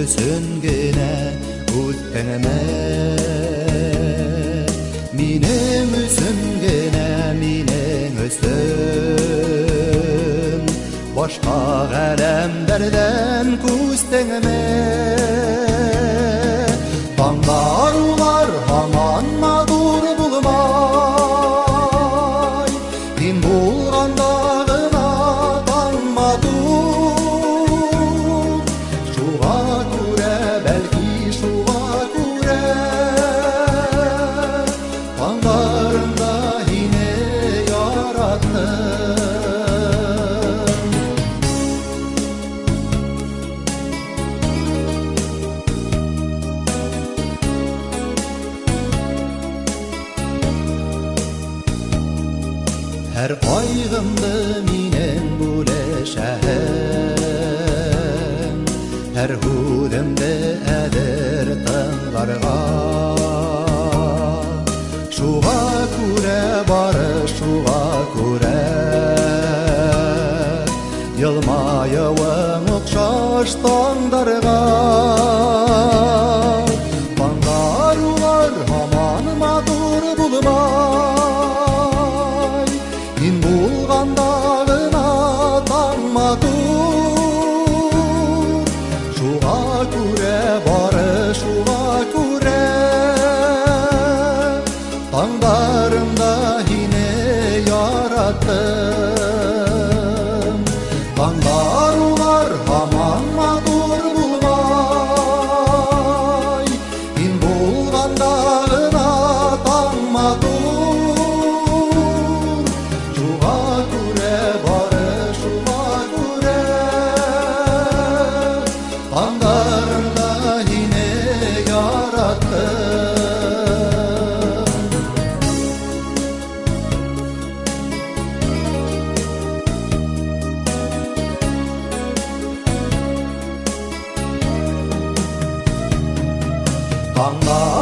өсөн генә үттеңме? Минең өсөн генә, минең өсөн башка ғаләмдәрҙән күстеңме? Таңдар улар һаман матур булмай, һин булғанда ғына таң матур. Шуға күрә, бәлки шуға күрә, таңдарымда һине яраттым. Һәр ҡайғымды минең бүлешәһең, һәр һүҙемде әҙер тыңларға. Шуға күрә, бары шуға күрә, йылмайыуың оҡшаш таңдарға. Таңдар улар һаман матур булмай, һин булғанда ғына таң матур. Шуға күрә, бары шуға күрә, таңдарымда һине яраттым. Таңдар улар һаман матур булмай, һин булғанда ғына таң матур. Шуға күрә, бары шуға күрә, таңдарымда һине яраттым. Таңдар